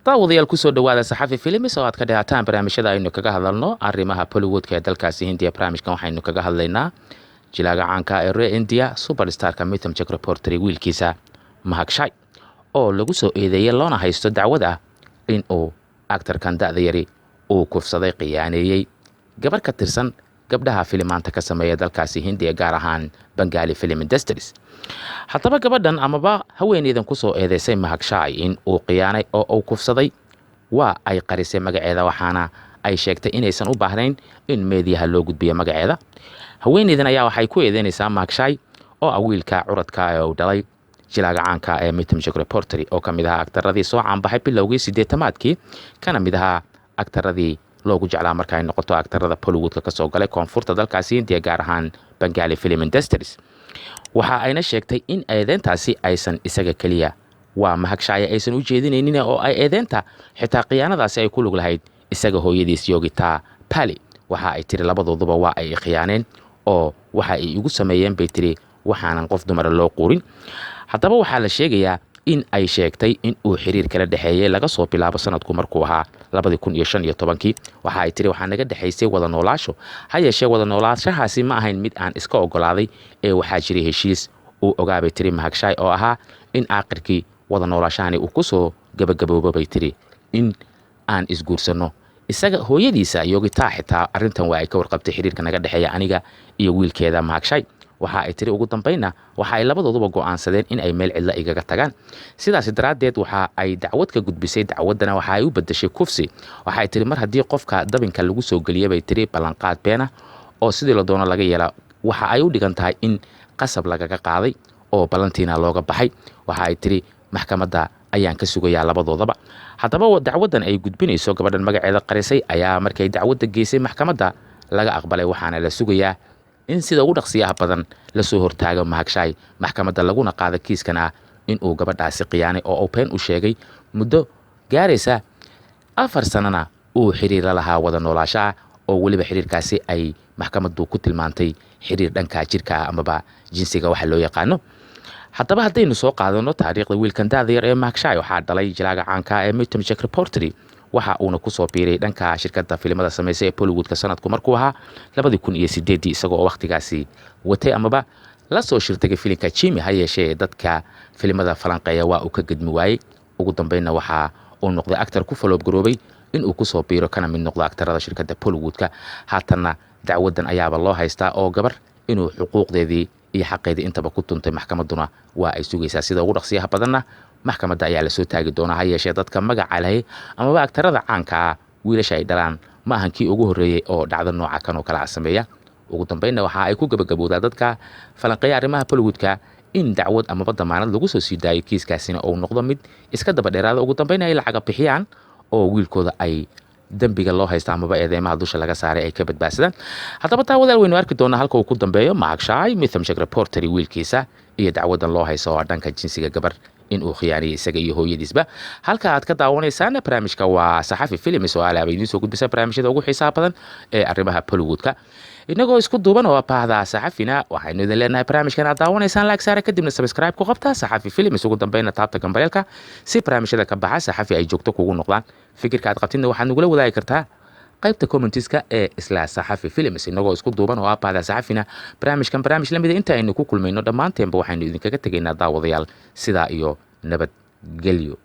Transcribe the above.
Daawadayaal, kusoo dhawaada Saxafi Films oo aad ka dhehataan barnaamijyada aynu kaga hadalno arrimaha Bollywoodka ee dalkaasi Hindiya. Barnaamijkan waxaynu kaga hadlaynaa jilaaga caanka ee reer India, superstarka Mithun Chakraborty, wiilkiisa Mahakshay oo lagu soo eedeeyay loona haysto dacwad ah in uu actarkan da'da yari uu kufsaday, khiyaaneeyey gabar ka tirsan gabdhaha filimaanta ka sameeya dalkaasi Hindiya, gaar ahaan Bengali Film Industries. Haddaba gabadhan amaba haweeneydan kusoo eedeysay Mahakshay in uu khiyaanay oo uu kufsaday waa ay qarisay magaceeda, waxaana ay sheegtay inaysan u baahnayn in meediyaha loo gudbiyo magaceeda. Haweeneydan ayaa waxay ku eedeynaysaa Mahakshay oo ah wiilka curadka ee uu dhalay jilaaga caanka ee Mithun Chakraborty, oo ka mid ahaa aktaradii soo caanbaxay bilowgii 80-aadkii, kana mid ahaa aktaradii loogu jeclaa marka ay noqoto aktarada Bollywoodka kasoo galay koonfurta dalkaasi Hindiya, gaar ahaan Bengali Film Industries. Waxa ayna sheegtay in eedeyntaasi aysan isaga keliya, waa Mahakshaaya, aysan u jeedinaynin oo ay eedeynta xitaa khiyaanadaasi ay ku lug lahayd isaga hooyadiis Yogita Pali. Waxa ay tiri labadooduba waa ay khiyaaneen oo waxa ay igu sameeyeen, bay tiri, waxaanan qof dumara loo quurin. Haddaba waxaa la sheegayaa in ay sheegtay in uu xiriir kala dhexeeyey laga soo bilaabo sanadku markuu ahaa 2015-kii. Waxa ay tiri waxaa naga dhexaysay wada noolaasho, ha yeeshee wada noolaashahaasi ma ahayn mid aan iska ogolaaday ee waxaa jiray heshiis uu ogaabay, tiri Mahakshay, oo ahaa in aakhirkii wada noolaashahani uu kusoo gabagaboobo, bay tiri, in aan isguursanno. Isaga hooyadiisa Yogitaa xitaa arrintan waa ay ka warqabtay xiriirka naga dhexeeya aniga iyo wiilkeeda Mahakshay. Waxa ay tiri ugu dambaynna waxa ay labadooduba go'aansadeen in ay meel cidla igaga tagaan. Sidaasi daraaddeed waxa ay dacwad ka gudbisay, dacwaddana waxa ay u beddeshay kufsi. Waxa ay tiri mar haddii qofka dabinka lagu soo geliyay, bay tiri, ballanqaad beena oo sidii la doono laga yeela, waxa ay u dhigan tahay in qasab lagaga qaaday oo ballantiina looga baxay. Waxa ay tiri maxkamadda ayaan ka sugayaa labadoodaba. Haddaba dacwaddan ay gudbinayso gabadhan magaceeda qarisay ayaa markay dacwadda geysay maxkamadda laga aqbalay, waxaana la sugayaa in sida ugu dhaqsiyaha badan lasoo hortaago Mahakshay maxkamadda, laguna qaado kiiskan ah in uu gabadhaasi khiyaanay oo uu been u sheegay, muddo gaaraysa 4 sanana uu xiriir la lahaa wada noolaashaha, oo weliba xiriirkaasi ay maxkamaddu ku tilmaantay xiriir dhanka jirka ah amaba jinsiga waxa loo yaqaano. Haddaba haddaynu soo qaadano taariikhda wiilkan da'da yar ee Mahakshay, waxaa dhalay jilaaga caanka ee Mithun Chakraborty. Waxa uuna kusoo biiray dhanka shirkadda filimada sameysay ee Bollywoodka sanadku markuu ahaa 2008-dii, isagoo oo wakhtigaasi watay amaba la soo shirtagay filimka Jimmy. Ha yeeshee dadka filimada falanqeeya waa uu ka gedmi waayey. Ugu dambeynna waxa uu noqday actor ku flop garoobay inuu kusoo biiro kana mid noqdo aktarada shirkadda Bollywoodka. Haatanna dacwaddan ayaaba loo haystaa oo gabar inuu xuquuqdeedii iyo xaqeedii intaba ku tuntay. Maxkamadduna waa ay sugaysaa, sida ugu dhaqsiyaha badanna maxkamadda ayaa lasoo taagi doonaa. Ha yeeshee dadka magaca lahay amaba aktarada caanka ah wiilasha ay dhalaan ma ahan kii ugu horreeyey oo dhacdo nooca kan oo kale a sameeya. Ugu dambeynna waxa ay ku gabagabowdaa dadka falanqeeya arrimaha Bollywoodka in dacwad amaba damaanad lagu soo sii daayo, kiiskaasina uu noqdo mid iska daba dheeraada, ugu dambeyn ay lacaga bixiyaan oo wiilkooda ay dembiga loo haysta amaba eedeymaha dusha laga saaray ay ka badbaadsadaan. Haddaba daawadaal, waynu arki doonaa halka uu ku dambeeyo Mahakshay Mithun Chakraborty wiilkiisa iyo dacwaddan loo haysto oo dhanka jinsiga gabar in uu khiyaaniyey isaga iyo hooyadiisba. Halka aad ka daawanaysaan barnaamijka waa Saxafi Films oo alaaba idiin soo gudbisa barnaamijyada ugu xiisaha badan ee arrimaha Bollywoodka. Inagoo isku duuban oo baahda Saxafina, waxaynu idin leenahay barnaamijkan aad daawanaysaan like saara, kadibna subscribe ku qabta Saxafi Films, ugu dambeynna taabta gambaleelka si barnaamijyada ka baxa Saxafi ay joogto kugu noqdaan. Fikirka aad qabtidna waxaad nagula wadaagi kartaa qaybta commentiska ee isla Saxafi Films. Inagoo isku duuban oo ah bahda Saxafina, barnaamijkan barnaamij lamida inta aynu ku kulmayno, dhammaanteenba waxaynu idinkaga tegaynaa, daawadayaal, sidaa iyo nabadgelyo.